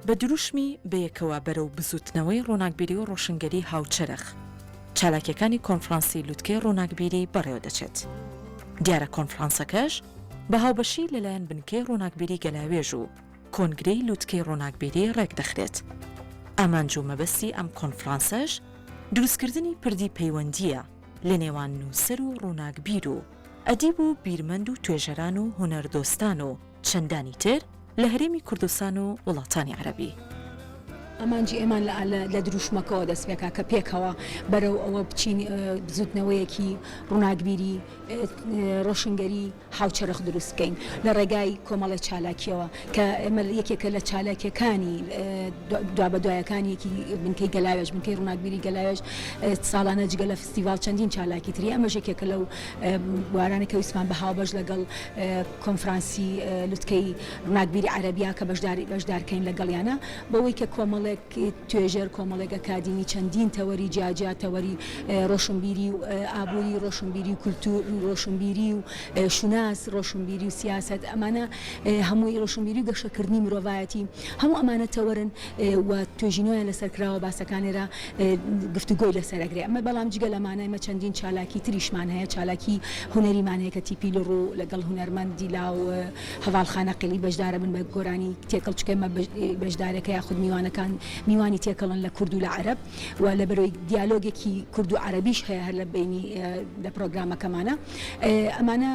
بە دروشمی بەیەکەوە بەرەو بزووتنەوەی ڕۆناکبیری و ڕۆشنگەری هاوچەرخ، چالاکیەکانی کۆنفرانسی لوتکەی ڕۆناکبیری بەڕێوەدەچێت. دیارە کۆنفرانسەکەش بە هاوبەشی لەلایەن بنکەی ڕۆناکبیری گەلاوێژ و کۆنگرەی لوتکەی ڕۆناکبیری ڕێکدەخرێت. ئامانج و مەبەستی ئەم کۆنفرانسەش دروستکردنی پردی پەیوەندییە لەنێوان نووسەر و ڕۆناکبیر و ئەدیب و بیرمەند و توێژەران و هونەردۆستان و چەندانی تر لە هەرێمی کوردستان و وڵاتانی عەرەبی. ئامانجی ئێمان لە دروشمەکەوە دەست پێکا کە پێکەوە بەرەو ئەوە بچین بزوتنەوەیەکی ڕووناکبیری ڕۆشنگەری هاوچەرخ دروست بکەین لە ڕێگای کۆمەڵێ چالاکیەوە کە ئێمە یەکێکە لە چالاکیەکانی دوابەدوایەکانی یەکی بنکەی گەلاوێژ بنکەی ڕووناکبیری گەلاوێژ ساڵانە جگە لە فستیڤاڵ چەندین چالاکی تری ئەمەش یەکێکە لەو بوارانە کە ویستمان بە هاوبەش لەگەڵ کۆنفرانسی لوتکەی ڕووناکبیری عەرەبیا کە بەشداری بەشدارکەین لەگەڵیانە بەوەی کە کۆمەڵێک توێژەر کۆمەڵێک ئەکادیمی چەندین تەوەری جیاجیا تەوەری ڕۆشنبیری و ئابووری ڕۆشنبیری و کولتوور ڕۆشنبیری و شوناس ڕۆشنبیری و سیاسەت ئەمانە هەمووی ڕۆشنبیری و گەشەکردنی مرۆڤایەتی هەموو ئەمانە تەوەرن و توێژینەوەیان لەسەر کراوە باسەکان لێرە گفتوگۆی لەسەر ئەکرێ ئەمە بەڵام جگە لەمانە ئێمە چەندین چالاکی تریشمان هەیە چالاکی هونەریمان هەیە کە تیپی لڕ و لەگەڵ هونەرمەندی لاو هەڤاڵ خانەقیلی بەشدارە بن بە گۆرانی تێکەڵ چونکە ئێمە بەشدارەکە یاخود میوانەکان میوانی تێکەڵن لە کورد و لە عەرەب و لەبەرەوەی دیالۆگێکی کورد و عەرەبیش هەیە هەر لە بەینی لە پرۆگرامەکەمانە ئەمانە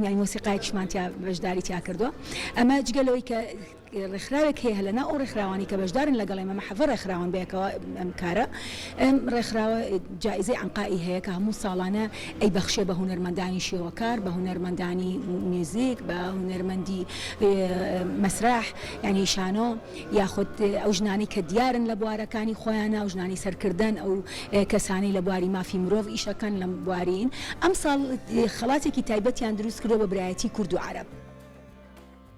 یانی مۆسیقایەکیشمان تیا بەشداری تیا کردووە ئەمە جگە لەوەی کە ڕێکخراوێک هەیە لەناو ئەو ڕێکخراوانەی کە بەشدارن لەگەڵ ئێمە مەحەڤە ڕێکخراون بەیەکەوە ئەم کارە ئەم ڕێکخراوە جائیزەی عەنقائی هەیە کە هەموو ساڵانە ئەیبەخشێ بە هونەرمەندانی شێوەکار بە هونەرمەندانی میوزیک بە هونەرمەندی مەسرەح یانی شانۆ یاخود ئەو ژنانەی کە دیارن لە بوارەکانی خۆیانە ئەو ژنانی سەرکردەن ئەو کەسانەی لە بواری مافی مرۆڤ ئیشەکەن لەم بوارین ئەمساڵ خەڵاتێکی تایبەتیان دروست کردووە بە برایەتی کورد و عەرەب.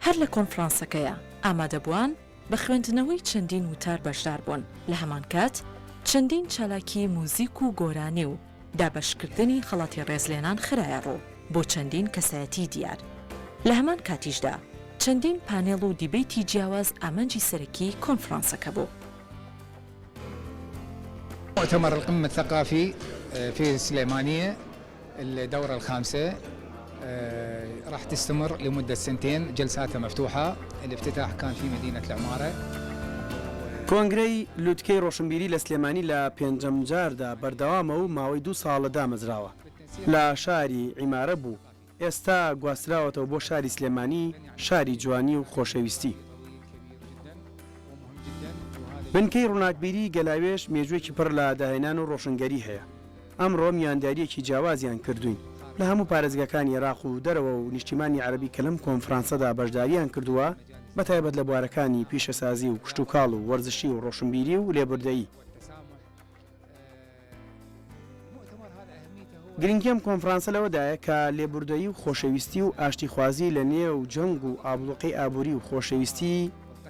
هەر لە کۆنفرانسەکەیا ئامادەبووان بە خوێندنەوەی چەندین وتار بەشدار بوون، لە هەمان کات چەندین چالاکی موزیک و گۆرانی و دابەشکردنی خەڵاتی ڕێزلێنان خرایە ڕوو بۆ چەندین کەسایەتی دیار. لە هەمان کاتیشدا چەندین پانێڵ و دیبەیتی جیاواز ئامانجی سەرەکی کۆنفرانسەکە بوو. مؤتمر القمة الثقافي في السليمانية الدورة الخامسة راح تستمر لمدة سنتين جلساتها مفتوحة الافتتاح كان في مدينة العمارة. کۆنگرەی لوتکەی ڕۆشنبیری لە سلێمانی لە پێنجەم جاردا بەردەوامە و ماوەی دوو ساڵە دامەزراوە. لە شاری عیمارە بوو، ئێستا گواستراوەتەوە بۆ شاری سلێمانی، شاری جوانی و خۆشەویستی. بنکەی ڕووناکبیری گەلاوێژ مێژووێکی پڕ لە داهێنان و ڕۆشنگەری هەیە. ئەمڕۆ میواندارییەکی جیاوازیان کردووین لە هەموو پارێزگاکانی ئێراق و دەرەوە و نیشتیمانی عەرەبی کە لەم کۆنفرانسەدا بەشدارییان کردووە بەتایبەت لە بوارەکانی پیشەسازی و کشتوکاڵ و وەرزشی و ڕۆشنبیری و لێبوردەیی. گرنگی ئەم کۆنفرانسە لەوەدایە کە لێبوردەیی و خۆشەویستی و ئاشتیخوازی لە نێو جەنگ و ئابڵوقەی ئابووری و خۆشەویستی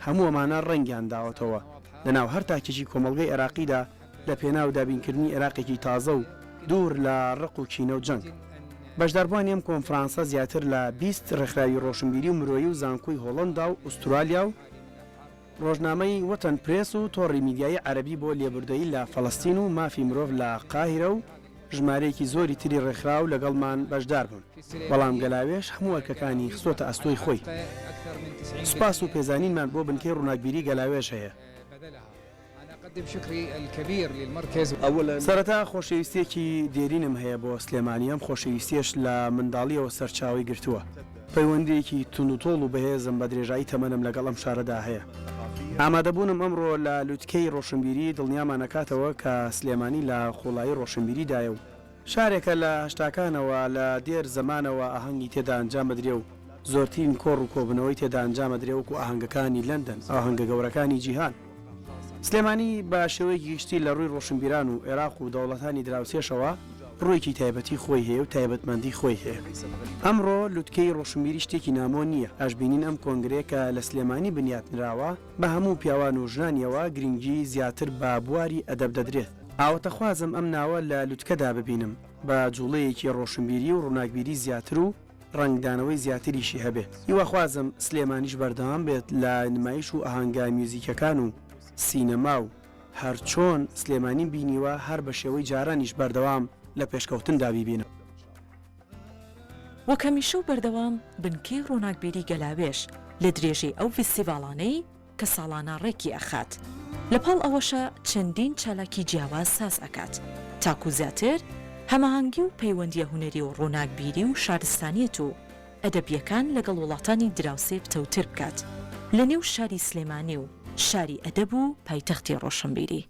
هەموو ئەمانە ڕەنگیان داوەتەوە لە ناو هەر تاکێکی کۆمەڵگەی ئێراقیدا لە پێناو دابینکردنی ئێراقێکی تازە و دوور لە ڕق و کینە و جەنگ. بەشداربووانی ئەم کۆنفرانسە زیاتر لە 20 ڕێکخراوی ڕۆشنبیری و مرۆیی و زانکۆی هۆڵەندا و ئوسترالیا و ڕۆژنامەی وەتەن پرێس و تۆڕی میدیایی عەرەبی بۆ لێبوردەیی لە فەڵەستین و مافی مرۆڤ لە قاهیرە و ژمارەیەکی زۆری تری ڕێکخراو لەگەڵمان بەشدار بوون، بەڵام گەلاوێژ هەموو ئەرکەکانی خستۆتە ئەستۆی خۆی. سوپاس و پێزانینمان بۆ بنکەی ڕووناکبیری گەلاوێژ هەیە. سەرەتا خۆشەویستییەکی دێرینم هەیە بۆ سلێمانی، ئەم خۆشەویستییەش لە منداڵییەوە سەرچاوەی گرتووە. پەیوەندییەکی توندوتۆڵ و بەهێزم بە درێژایی تەمەنم لەگەڵ ئەم شارەدا هەیە. ئامادەبوونم ئەمڕۆ لە لوتکەی ڕۆشنبیری دڵنیامان ئەکاتەوە کە سلێمانی لە قوڵایی ڕۆشنبیریدایە و شارێکە لە هەشتاکانەوە لە دێر زەمانەوە ئاهەنگی تێدا ئەنجام ئەدرێ و زۆرترین کۆڕ و کۆبوونەوەی تێدا ئەنجام ئەدرێ وەکو ئاهەنگەکانی لەندەن، ئاهەنگە گەورەکانی جیهان. سلێمانی بە شێوەیەکی گشتی لە ڕووی ڕۆشنبیران و ئێراق و دەوڵەتانی دراوسێشەوە ڕوویەکی تایبەتی خۆی هەیە و تایبەتمەندی خۆی هەیە. ئەمڕۆ لوتکەی ڕۆشنبیری شتێکی نامۆ نییە، ئەشبینین ئەم کۆنگرەیە کە لە سلێمانی بنیاتنراوە بە هەموو پیاوان و ژنانیەوە گرنگی زیاتر بە بواری ئەدەب دەدرێت. ئاواتەخوازم ئەم ناوە لە لوتکەدا ببینم بە جوڵەیەکی ڕۆشنبیری و ڕووناکبیری زیاتر و. ڕەنگدانەوەی زیاتریشی هەبێ. هیواخوازم سلێمانیش بەردەوام بێت لە نمایش و ئاهەنگە میوزیکیەکان و سینەما و هەر چۆن سلێمانیم بینیوە هەر بە شێوەی جارانیش بەردەوام لە پێشکەوتندا بیبینم. وەک هەمیشە و بەردەوام بنکەی ڕۆناکبیری گەلاوێژ لە درێژەی ئەو ڤیستیڤاڵانەی کە ساڵانە ڕێکی ئەخات لە پاڵ ئەوەشا چەندین چالاکی جیاواز ساز ئەکات تاکو زیاتر هەماهەنگی و پەیوەندیە هونەری و ڕۆناکبیری و شارستانیەت و ئەدەبیەکان لەگەڵ وڵاتانی دراوسێ پتەوتر بکات لە نێو شاری سلێمانی و شاری ئەدەب و پایتەختی ڕۆشنبیری.